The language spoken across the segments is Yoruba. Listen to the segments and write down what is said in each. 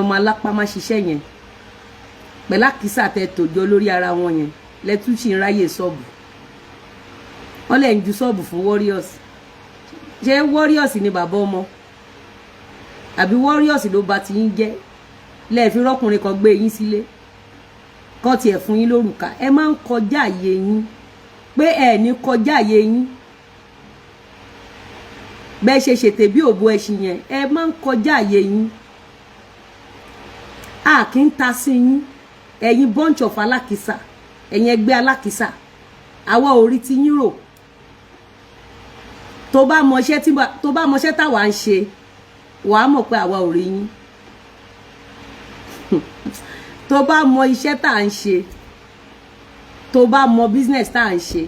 Ọmọ alápá má ṣiṣẹ́ yẹn pẹ̀lú àkísà tẹ tòjọ lórí ara wọn yẹn lẹ́túnṣì ń ráyè sub. Wọ́n lẹ̀ ń ju sub fún warriors. Ṣé warriors ni bàbá ọmọ, àbí warriors ló ba ti yín jẹ́ lẹ́ẹ̀fi rọ́kùnrin kan gbé yín sílé kọ́ tiẹ̀ fún yín lórúkà? Ẹ máa ń kọjá àyè yín, pé ẹ ní kọjá àyè yín. Bẹ́ẹ̀ ṣe ṣètè bí òbó ẹṣin yẹn, ẹ máa ń kọjá àyè yín. A kì í ta sí yín, ẹ̀yin bunch of alákìsà, ẹ̀yin ẹgbẹ́ alákìsà. Àwa ò rí ti yín rò. Tó bá mọṣẹ́ táwa ń ṣe, wàá mọ̀ pé àwa ò rí yín. Tó bá mọ iṣẹ́ tá à ń ṣe, tó bá mọ business tá à ń ṣe,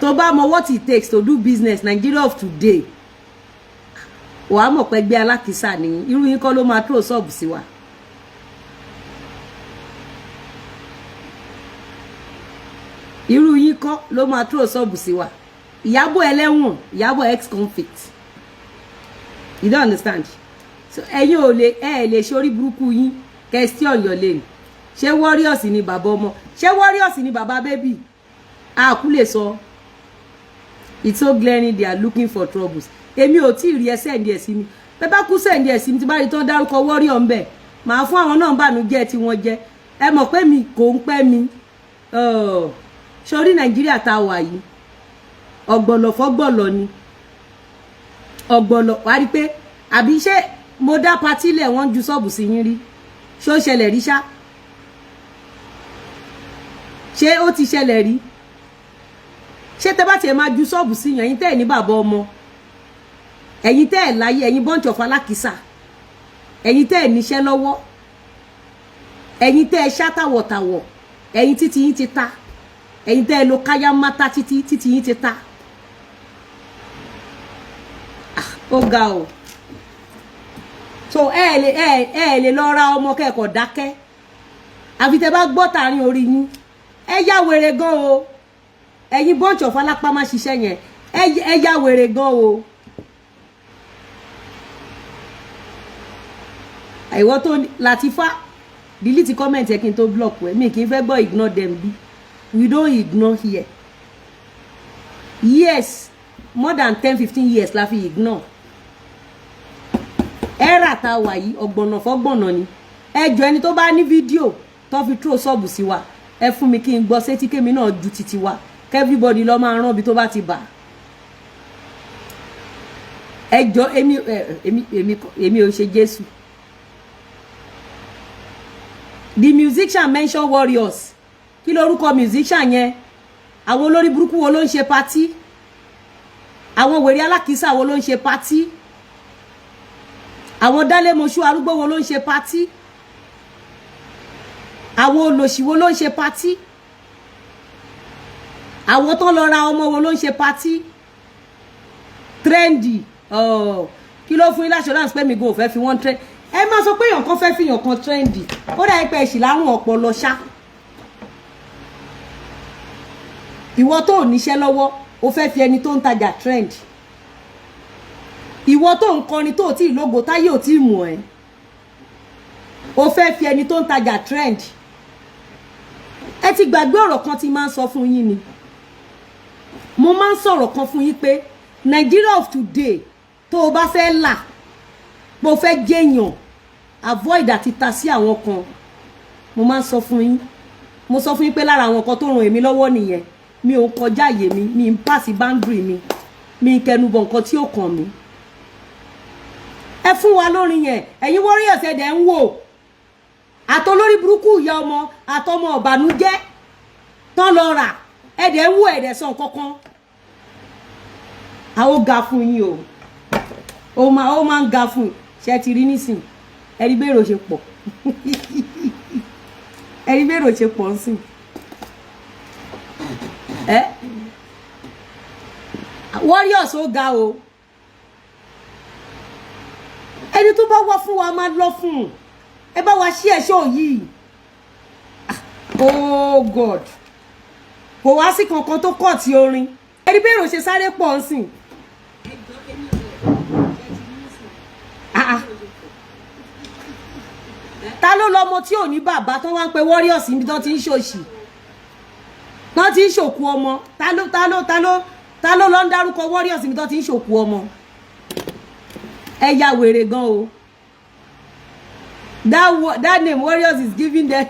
tó bá mọ what it takes to do business Nigeria of today, wàá mọ̀ pé ẹgbẹ́ alákìísà ni. Irú yín kọ́ ló máa throw sub sí wa. Irú yín kọ́ ló máa throw sub sí wa. Ìyábọ̀ ẹlẹ́wọ̀n, Ìyábọ̀ ex-convict, you don't understand. So ẹ̀yin ò lè, ẹ lè ṣorí burúkú yín kẹ́ stay on your lane. Ṣé warriors ni bàbá ọmọ? Ṣé warriors ni bàbá baby? Àkú lè sọ. It's so glaring they are looking for troubles. Èmi ò tí ì rí. Ẹ send ẹ̀ sí mi. Bẹ́ẹ̀ bá kú, send ẹ̀ sí mi. Tí bá rí tán dárúkọ warrior ń bẹ̀, màá fún àwọn náà bànújẹ́ tí wọ́n jẹ́. Ẹ mọ̀ pé mi kò ń pẹ́ mi sórí. Nàìjíríà tá a wà yìí, ọ̀gbọ̀lọ̀ fọ́gbọ̀lọ̀ ni ọ̀gbọ̀lọ̀. Wá rí pé àbí ṣé mo dá party lẹ̀, wọ́n ju sub sí yín rí? Ṣé ó ṣẹlẹ̀ rí ṣá? Ṣé ó ti ṣẹlẹ̀ rí? Ṣé tẹ́ bá tiẹ̀ máa ju sub sí yàn, ẹ̀yin tẹ́ ẹ̀ ní bàbá ọmọ, ẹ̀yin tẹ́ ẹ̀ láyé, ẹ̀yin bunch of alákìísà, ẹ̀yin tẹ́ ẹ̀ níṣẹ́ lọ́wọ́, ẹ̀yin tẹ́ ẹ ṣá tàwọ̀tàwọ̀, ẹ̀yin títí yín ti ta, ẹ̀yin tẹ́ ẹ lo káyámátá títí títí yín ti ta. Ah, ó ga o. So ẹ lè lọ ra ọmọ kẹ́kọ̀ọ́ dákẹ́, àfi tẹ́ bá gbọ́ tààrin orí yín. Ẹ yá wèrè gan o. Ẹ̀yin bunch of alápá má ṣiṣẹ́ yẹn, ẹ yá wèrè gan o. Ìwọ tó Latifa, delete comment ẹ kí n tó block ẹ. Mi kì í fẹ́ gbọ́ ignore them bí. We don't ignore here. Yes, more than 10, 15 years la fi ignore. Era tá a wà yìí, ọ̀gbọ̀nà fọ́gbọ̀nà ni. Ẹ jọ, ẹni tó bá ní fídíò tó fi throw sub sí wa, ẹ fún mi kí n gbọ́ sétí, kémi náà ju titi wa, everybody lọ máa rán ibi tó bá ti bà. Ẹ jọ, èmi ò ṣe Jésù. The musician mention warriors. Kí lorúkọ musician yẹn? Àwọn olórí burúkú wo ló ń ṣe party? Àwọn wèrè alákìísà wo ló ń ṣe party? Àwọn dálémoṣú arúgbó wo ló ń ṣe party? Àwọn olòṣì wo ló ń ṣe party? Àwọn tó lọ ra ọmọ wo ló ń ṣe party? Trendy. Kí ló fún yín l'assurance pé mi gan ò fẹ́ fi wọ́n trend? Ẹ má sọ pé èèyàn kan fẹ́ fi èèyàn kan trendy. Ó dà pé ẹ̀ṣì lárùn ọpọlọ ṣá. Ìwọ tó ò níṣẹ́ lọ́wọ́, o fẹ́ fi ẹni tó ń tajà trend. Ìwọ tó ń kọrin, tó ò tí ì lógo, táyé ò tí ì mọ̀ ẹ́, o fẹ́ fi ẹni tó ń tajà trend. Ẹ ti gbàgbé ọ̀rọ̀ kan tí máa ń sọ fún yín ni. Mo máa ń sọ̀rọ̀ kan fún yín pé Nigeria of today, tó o bá fẹ́ là, mo fẹ́ jẹ́yàn, avoid àti ta sí àwọn kan. Mo máa ń sọ fún yín. Mo sọ fún yín pé lára àwọn kan tó ràn èmi lọ́wọ́ nìyẹn. Mi ò kọjá àyè mi, mi ń pass boundary mi, mi ń kẹnubọ̀ nǹkan tí ó kàn mí. Ẹ fún wa lórin yẹn. Ẹ̀yin warriors, ẹ̀ dẹ̀ ń wò àtolórí burúkú ìyá ọmọ àtọmọ ọ̀bànújẹ́ tán lọ rà. Ẹ̀ dẹ̀ ń wò, ẹ̀ dẹ̀ sọ nǹkan kan. Àwọn ga fún yín o. Ó máa ń ga fún yín. Ṣe ti rí nísìn? Ẹ rí bèrò ṣe pọ̀, ẹ rí bèrò ṣe pọ̀ ń sìn. Ẹ warriors, ó ga o. Ẹni tó bá wá fún wa máa lọ fún un. Ẹ bá wa ṣí ẹ̀ṣọ́ yìí. Oh God, kò wá sí kankan tó kọ̀ tí orin. Ẹ rí bèrò ṣe sáré pọ̀ ń sìn. Ta ló lọmọ tí ò ní bàbá tó wá ń pe warriors níbi tó ti ń ṣòṣì, tó ti ń ṣòkú ọmọ? Ta ló lọ ń dárúkọ warriors níbi tó ti ń ṣòkú ọmọ? Ẹ ya wèrè gan o. That name warriors is giving them.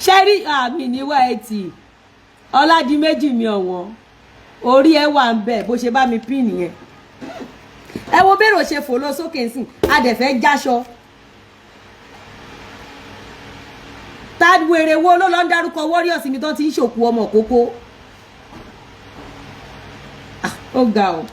Ṣẹ́rí àmì níwá ẹtì ọ̀làdìmẹ́jì mi ọ̀wọ́n, orí ẹ wà ń bẹ̀ bó ṣe bá mi pín nìyẹn. Ẹ wo bẹ́rò ṣe fò lọ sókè nsìn, a dẹ̀ fẹ́ jáṣọ. Ta wèrè wo ló lọ ń dárúkọ warriors mi tó ti ń ṣòkú ọmọ kókó? Ah, ó ga o.